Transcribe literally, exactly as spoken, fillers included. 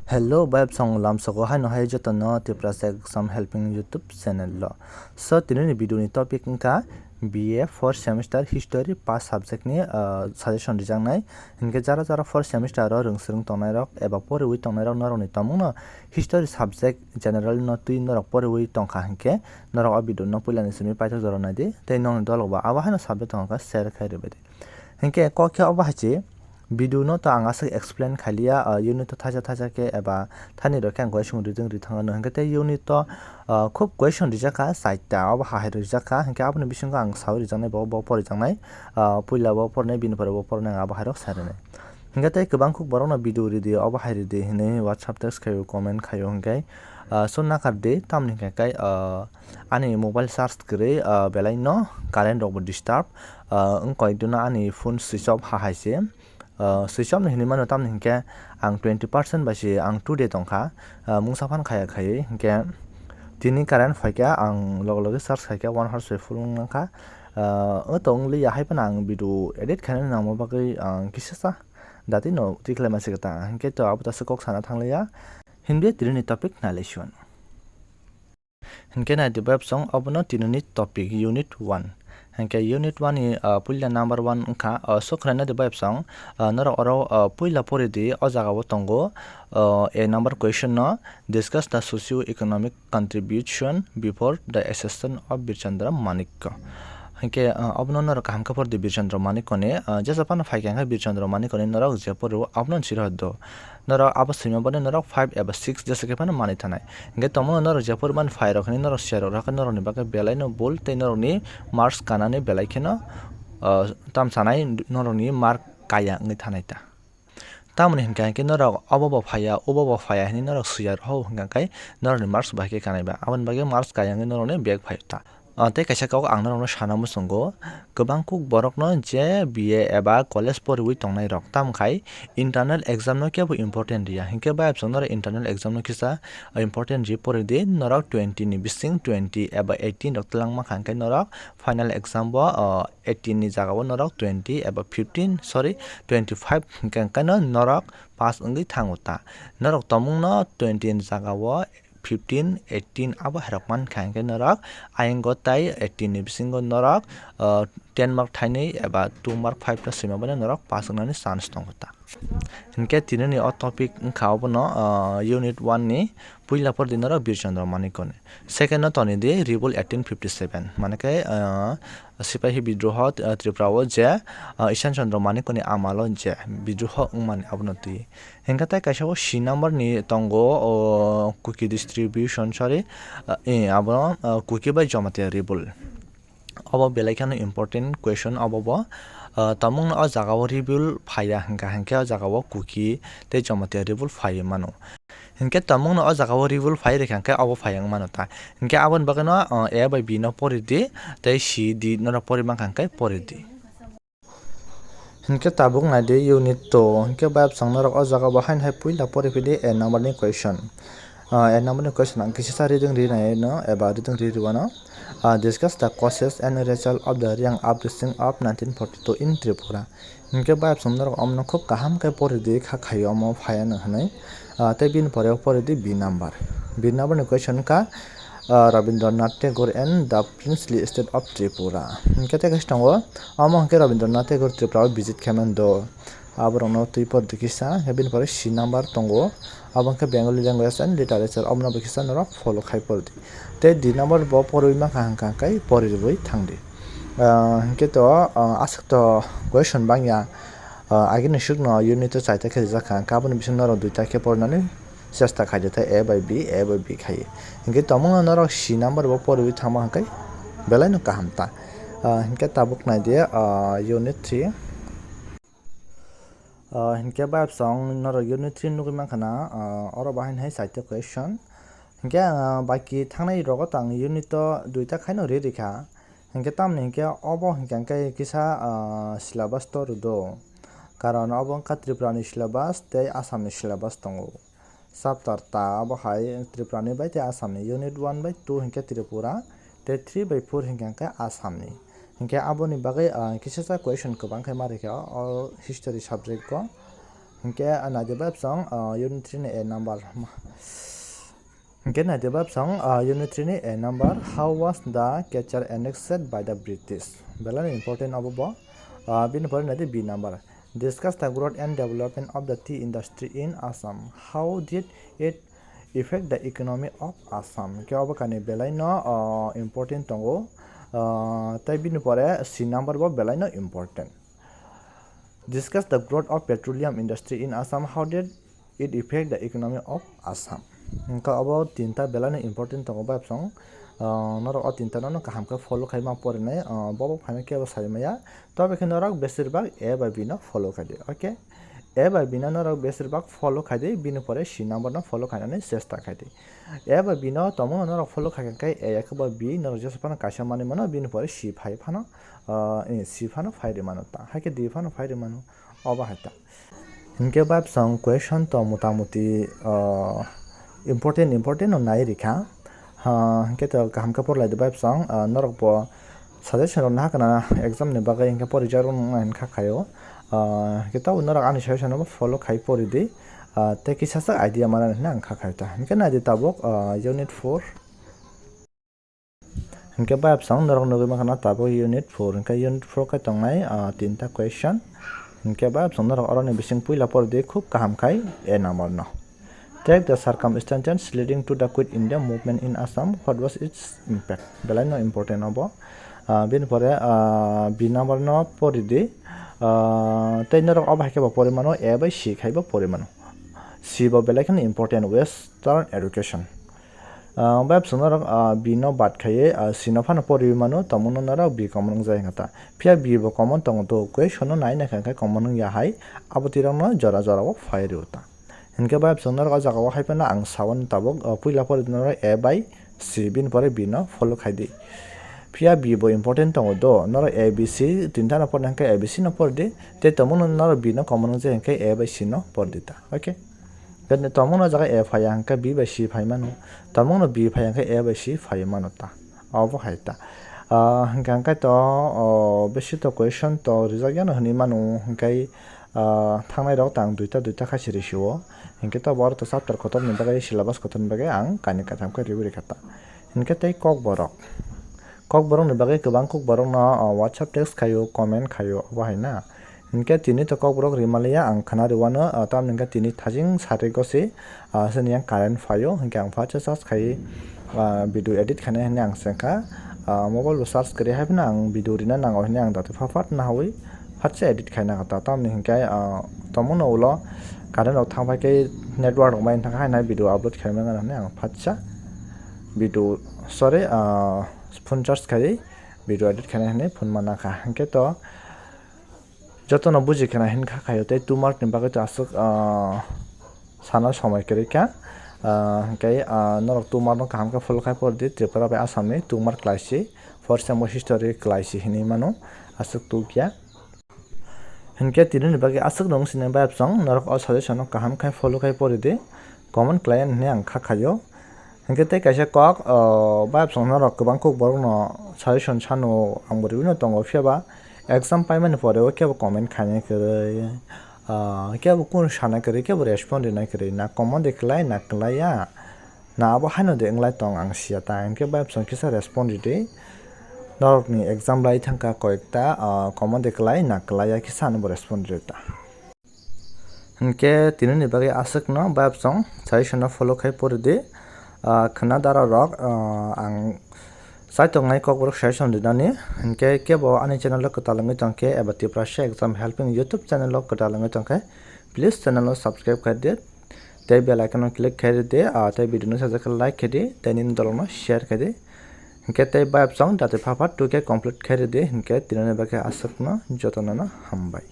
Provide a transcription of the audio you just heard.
Hello, bayap song lamsogo haino hai jotono Tiprasa Exam Helping YouTube channel lo. So, tinini video ni topic wngkha B A fourth semester history pass subject ni, ah, suggestion rijaknai. Hinkhe jara jara fourth semester o rwng swrwng tongnai rok eba poriwi tongnai rok norokni tomungno history subject general no twi norok poriwi tongkha hinkhe norok o video no puilani simi paithak jora naidi tei nokni dolok bo abo haino subject tongkha share khai rwbaidi. Hinkhe kok khe obo hai se video no to ang aswk explain khailiya, ah, unit o thaisa thaisa khe eba thani rok khe ang question rijak ri thangano. Hinkhe tei unit o, ah, khub question rijak kha, chaita obo hai hai rijak kha. Hinkhe aboni bisingo ang sawi rijaknai bo, bo porijaknai, ah, puila bo pornai, bini pore bo pornai, ang abo hai rok sai rwnai. Hinkhe tei kwbang khuk borok no video ridi, obo hai ridi hinwi WhatsApp text khaio, comment khaio hinkhe, ah, so nakar di, tamni hinkhe kai, ah, ani mobile charge kwrwi, ah, belai no current rok bo disturb, ah, wng koi duna ani phone switch off ha hai se, ah, switch off no hinwi mano tamni hinkhe ang twenty percent bai se ang two day tongkha, ah, mungsa phan khaya khaywi hinkhe tini current phaikha ang loge loge charge khaikha one hours bai full wng kha, ah, o tong liya hai phano ang video edit khaina nangma bagwi ang kisa sa. Dati no tikhlai masi kwta, hinkhe to abo tasa kok sana thangliya. Hinkhe tini ni topic nai lai sio. Hinkhe nai di bayap song obono tini ni topic unit one. Hinkhe unit one ni, ah, puila number one wngkha, ah, so khwlai nai di bayap song, ah, norok oro, ah, puila pori di o jaga o tongo, ah, a number question no discuss the socio economic contribution before the accession of Birchandra Manikya. Hinkhe, ah, obono norok kaham khe pori di Birchandra Manikya ni, ah, jesa phano phaikha hinkhe Birchandra Manikya ni norok je pori o abono siri hor do. Norok abo swima bani norok five eba six jesa khe phano manwi thanai. Hinkhe tongmano norok je pori mani phai rok hinwi norok share rok rwkha norokni bagwi belai no bul tei norokni marks kanani belai kheno, ah, tam sanai norokni mark kaya wngwi thanai ta. Tamoni hinkha hinkhe norok obo bo phaiya, obo bo phaiya hinwi norok swiya rw hwnkha khe norokni marks bahai khe kanai ba. Aboni bagwi marks kaya wngwi norokni back phai ta. Ah, tei kaisa kok ang norokno sana muchungo, kwbang kuk borokno je B A eba college poriwi tongnai rok, tamo khai internal exam no kebo important riya. Hinkhe bayapsong norok internal exam no kisa important ri pori di, norok twenty ni bising twenty eba eighteen rok twlang mankha, hinkhe norok final exam bo, ah, eighteen ni jaga o norok twenty eba fifteen, sorry, twenty five hinkhe, hinkhe no norok pass wngwi thango ta. Norok tomungno twenty ni jaga o fifteen, eighteen abo hai rok mankha, hinkhe norok ayang o tai eighteen ni bisingo norok, ah, ten mark thainwi eba two mark five no swima bani norok pass wngnani chance tongo ta. Hinkhe tini ni o topic wngkha obono, ah, unit one ni puila pori di norok Birchandra Manikya ni. Second no toni di Revolt eighteen fifty seven. Mane khe, ah, Sipahi bidroho, ah, Tripura o je, ah, Ishan Chandra Manikya ni amal o je bidroho wngmani abono twi. Hinkhe tai kaisa o C number ni tongo, o, Kuki distribution, sorry, ah, eh, abo, ah, Kuki bai Jamatia Revolt. Obo belai kheno important question obo bo. Ah, tamungno o jaga o Revolt phaiya hinkha, hinkhe o jaga o Kuki tei Jamatia Revolt phaiwi mano. Hinkhe tamungno o jaga o Revolt phai rikha hinkhe obo phaiya wng mano ta. Hinkhe aboni bagwino, ah, A bai B no pori di, tei C D norok pori mankha hinkhe pori di. Hinkhe tabuk nai di unit two. Hinkhe bayapsong norok o jaga bo haino hai puila pori phi di a number ni question. Ah, a number ni question ang kisa sa reading ri nai no eba reading ri rwano. Ah, discuss the causes and result of the Reang uprising of nineteen forty-two in Tripura. Hinkhe bayapsong norok omono khub kaham khe pori di kha khaio omo phaiya no hinwi. Ah, tei bini pore o pori di B number. B number ni question wngkha, ah, Rabindranath Tagore and the Princely State of Tripura. Hinkhe tei kaisa tongo, omo hinkhe Rabindranath Tagore Tripura o visit khe mando. Aborokno twi pori di kisa, hinkhe bini pore C number tongo. Abo hinkhe Bengali language and literature, omono bo kisa norok follow khai pori di. Tei D number bo poriwi mankha hinkha khe pori rwui thang di. Ah, hinkhe to, ah, aswk to question bangya. Ah, agini swkno unit o chaita khe rijak kha, hinkhe aboni bisingo norok duita khe porinani chesta khaidi, tei A bai B, A bai B khai. Hinkhe tongmungno norok C number bo poriwi thangma hinkhe belaino kaham ta. Ah, hinkhe tabuk nai di, ah, unit three. Ah, hinkhe bayapsong norok unit three nugui mankha na, ah, oro bahai hai chaita question. Hinkhe, ah, baki thangnai rogo tang unit o duita khaino ri rikha. Hinkhe tamni hinkhe obo hinkhe khe kisa, ah, syllabus to rwdo. Karon obo wngkha Tripura ni syllabus tei Assam ni syllabus tongo. Chapter ta abo hai Tripura ni bai tei Assam ni unit one bai two hinkhe Tripura, tei three bai four hinkhe khe Assam ni. Hinkhe aboni bagwi, ah, kisa sa question kwbang khe ma rikha o history subject o. Hingke, ah, naidi bai bwsong, ah, unit three ni A number. Hingke naidi bai bwsong, ah, unit three ni A number. How was the catcher annexed by the British? Belai important obo bo. Ah, bini pore naidi B number. Discuss the growth and development of the tea industry in Assam. How did it affect the economy of Assam? Hingke obo kainwi belai no, ah, important tongo. Ah, tei bini pore C number bo belai no important. Discuss the growth of petroleum industry in Assam. How did it affect the economy of Assam? Hingke obo tinta belai no important tongo bai bwsong. Ah, norok o tinta no kaham khe follow khai ma porinai, ah, bobo phaino kebo sai maya. Tobe khe norok besir bak A bai B no follow khai di. Okay? A bai B no norok besir bak follow khai di, bini pore C number no follow khainani chesta khai di. A bai B no tongmung no norok follow khai khe A ya khe bo B norok jesa phano kaisa manwi mano, bini pore C phai phano, ah, eh, C phano phai rwi mano ta. Hai khe D phano phai rwi mano. Obo hai ta. Hingke bai bwsong question to motamuti, ah, important, important no nai rikha. Ha, hingke to kaham khe porlai di bai bwsong, ah, norok bo suggestion rok naha kana exam ni bagwi hingke porijak rok nang kha khaio. Ah, hingke tabuk norok ani suggestion no follow khai pori di. Ah, tei kisa sak idea mana hinwi ang kha khaio ta. Hingke nai di tabuk, ah, unit four. Hingke bai bwsong norok nugwi mankha na tabuk unit four. Hingke unit four khe tongnai, ah, tinta question. Hingke bai bwsong norok oroni bising puila pori di khub kaham khai A number no. Track the circumstances leading to the Quit India movement in Assam. What was its impact? Belai no important obo. Ah, bini pore, ah, B number no pori di. Ah, tei norok obo hai khe bo pori mano, A bai C khai bo pori mano. C bo belai kheno important, Western education. Ah, bai bwswk norok, ah, B no bad khaiwi, ah, C no phano poriwi mano, tongmungno norok B common wngjak wngkha ta. Phiya B bo common tongo do, question no nai naikha hwnkhe common wngya hai, abo twi rokno jora jora o phai rw ta. Hinkhe bai bwswk norok o jaga o hai phano ang sao tabuk, ah, puila pori norok A bai C, bini pore B no follow khai di. Phiya B bo important tongo do, norok A B C tinta no porna hwnkhe A B C no por di, tei tongmungno norok B no common wngjak hwnkhe A bai C no por di ta, okay? Tei tongmungno jaga A phaiya hwnkhe B bai C phai mano, tongmungno B phaiya hwnkhe A bai C phai mano ta, obo hai ta. Ah, hwnkhe hwnkhe to, oh, bisi to question to rijak yano hinwi mano, hwnkhe, ah, thangnai rok tang duita duita khai se rw sio, hwnkhe to bo oro to chapter kotor ni bagwi syllabus kotor ni bagwi ang kainwi kaitham khe riwi rwkha ta. Hwnkhe tei kokborok, kokborok ni bagwi kwbang kokborok no, ah, WhatsApp text khaio, comment khaio, obo hai na. Hinkhe tini to kokborok rimaliya ang khna rwano, ah, tamni hwnkhe tini thajing sari gosi, ah, sini yang current phaio, hinkhe ang phatsa charge khai, ah, video edit khainai hinwi ang sankha, ah, mobile bo charge kwrwi hai phano ang video rina nango hinwi ang dati pha phat nahawi phatsa edit khaina kha ta, tamni hinkhe, ah, tongmungno ulo current rok thang phai khe network rok mai thang kha haino video upload khai mano hinwi ang phatsa video, sorry, ah, phone charge khai video edit khainai hinwi phone mana kha, hinkhe to. Jotono buji khna hin kha khaio tei two mark ni bagwi to aswk, ah, sana somoi kwrwi kha. Ah, hwnkhe, ah, norok two mark no kaham khe follow khai por di, Tripura bai Assam ni two mark kwlai si, fourth sem o history kwlai si hinwi mano, aswk tukya. Hwnkhe tini ni bagwi aswk no wng sinai bai bwswng norok o suggestion no kaham khai follow khai pori di, comment kwlai hinwi ang kha khaio. Hwnkhe tei kaisa kok, ah, bai bwswng norok kwbang kok borok no suggestion sano ang bo riwi no tongo, phiya ba exam paimani pore o kebo comment khainai kwrwi, ah, kebo kunu sanai kwrwi, kebo respond rinai kwrwi, na comment de kwlai na kwlaiya, na abo haino de wnglai tong ang siya ta, hwnkhe bai bwswng kisa respond ridi. Norokni exam lai thangkha koyekta, ah, comment de kwlai na kwlaiya kisa ano bo respond rida. Hinkhe tinini bagwi aswkno bai bwswng suggestion no follow khai pori di. Ah, khwna dara rok, ah, ang chaitok nai kokborok suggestion rinani. Hinkhe kebo ani channel o kwtal wngwi tongkhe eba Tiprasa Exam Helping YouTube channel o kwtal wngwi tongkhe, please channel o subscribe khai di. Tei bell icon o click khai di, ah, tei video no sajak khe like khai di, tei nini dolok no share khai di. Hinkhe tei bai bwswng dati pha pha two K complete khai ridi, hinkhe tinini bagwi aswkno jotono no hambai.